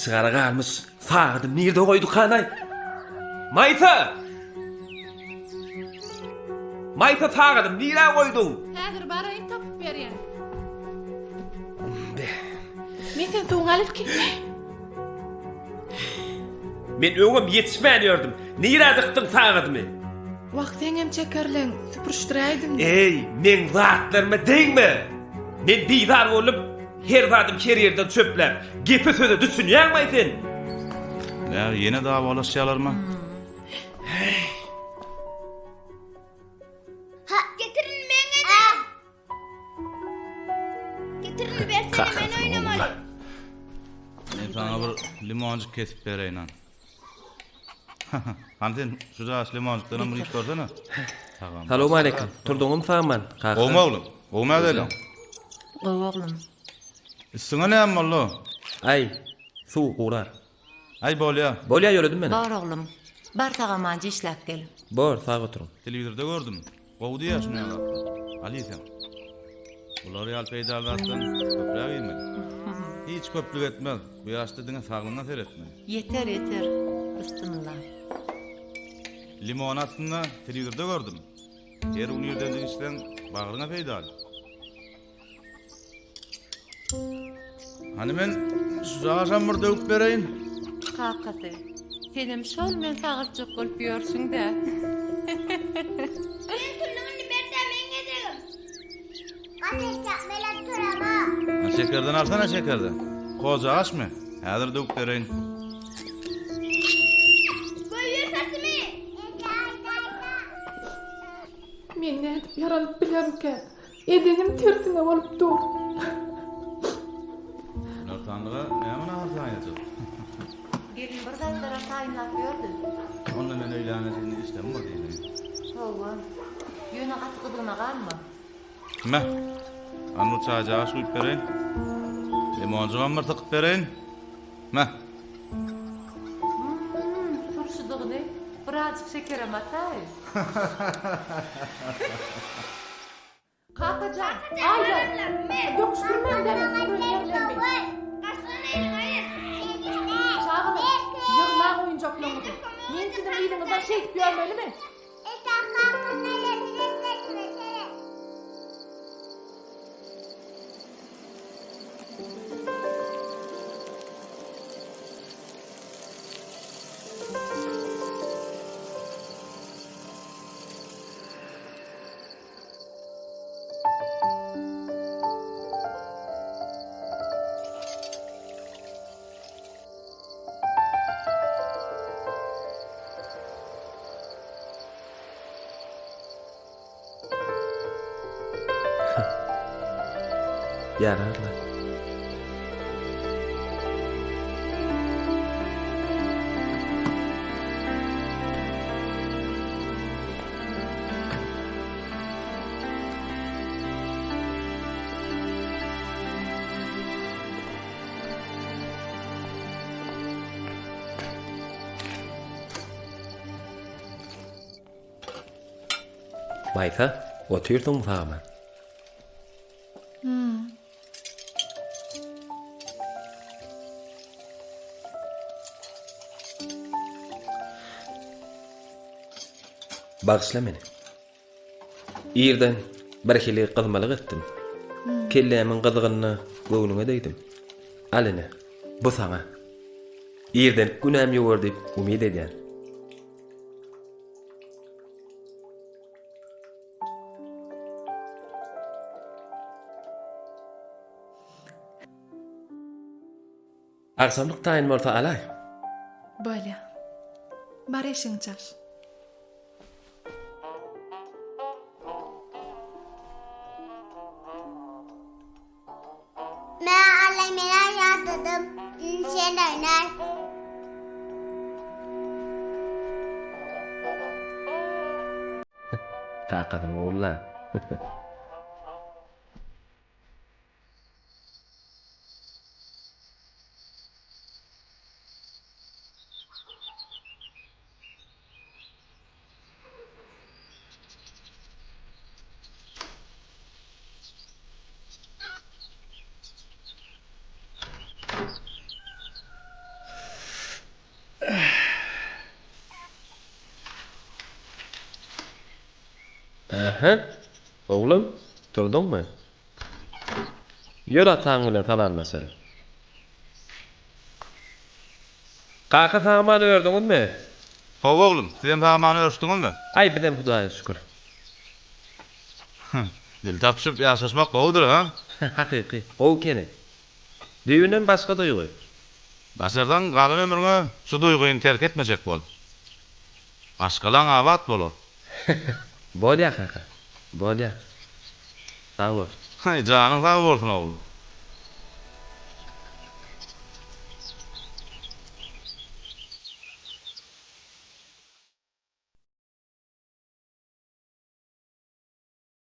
Içi-gara galmyş. Sagadymy nirde goýdukanaý? Maýsa! Maýsa sagadymy nirä goýduň? Häzir baraýyn tapyp berýän. Be. Men sen suwuňy al ilki. Men öňem ýetişmän ýördüm. Nirä dykdyň sagadymy? Wah seňem çekerleň süpürişdiräýdim. Eý, meň zatlaryma degme! Men bizar bolup, her zadym her ýerden çöpläp, gepe-söze düşünýäňmi-aý sen? Nä, ýene dawalaşýalarmy? Ha, getirin meň edem. Getirin bersene men oýnamaly. Men saňa bir limonjyk kesip bereýin han. Hany sen şu jaş limonjykdanam bir iýip görsene. Tagam. Salowmaleýkim. Turduňmy sagman, kaka? Gowmy oglum? Gowmy ädeliň? Gowy oglum. Üstüňe näme boldy? Aý, suw gurar. Aý bolýa. Bolýa ýöredim men. Bor oglum. Bar sag-amanca işläp gel. Bor, sag oturyň. Telewizorda gördüm. Gowy diýýär şuny ýaly zatlar. Al iýseň. Bular ýaly peýdaly zatdan köpräk iýmeli. Hiç köplük etmez. Bu ýaşda diňe saglygyňa seretmeli. Ýeter, ýeter. Bissimilla. Limony aslynda telewizorda gördüm. Her gün irdenjik içseň bagryňa peýdaly. Hany men şu jagaşam bir döwüp bereýin. Kakasy, senem şol men sagaltjak bolup ýörsüň-dä. Men tuldum indi berdä meň gezegim. Gaty etjek menem turamok. Ha, şekerden alsana şekerden. Kojagaşmy? Häzir döwüp bereýin. Goýber saçymy. Men nädip ýaralyp bilerimkä? Edenim tersine bolup dur. Günortanlyga näme nahar taýynlajak? Gelin bir zatlara taýynlap ýördi. Onda men öýläne çenli işlem bor diýdim. Hawa. Ýöne gaty gyzgyna galma. Me. Hany bu çaýjagaş guýup bereýin. Limonjygam bir sykyp bereýin. Me. Hum, turşudygyny birazjyk şekerem ataý. Kakajan, aýdar. Döküşdirmäň däli guran ýerlerimi. Çagalar, ýygnaň oýunjaklaryňyzy. Men siziň yzyňyzdan şeýdip ýörmelimi? Ýararlar. Maýsa, otyrsyňmy sagman? Hmm. Bagyşla meni. Irden birhili gyzmalyk etdim. Kellämiň gyzgynyna göwnüňe degdim. Al ine, bu saňa. Irdenki günäm ýuwar diýip umyt edýän. Agşamlyk taýyn bolsa alaý. Bolýa. Bar eşigiňi çalyş. Men Alla meni ýadadym. Indi sen oýnar. Kakasynyň ogly-la. Ähä, oglum, turduňmy? Ýör ataň bilen salamlaşaly. Kaka sag-aman ördüňizmi? Hawa oglum, sizem sag-aman örüşdiňizmi? Aý, bizem Hudaýa şükür. Dil tapyşyp ýaşaşmak gowudyr, a? Hakyky, gowy ekeni. Düýbünden başga duýgy. Başarsaň, galan ömrüňe şu duýgyny terk etmejek bol. Maşgalaň abat bolar. Bolýa kaka, bolýa. Sag bol. Haý, janyň sag bolsun, oglum.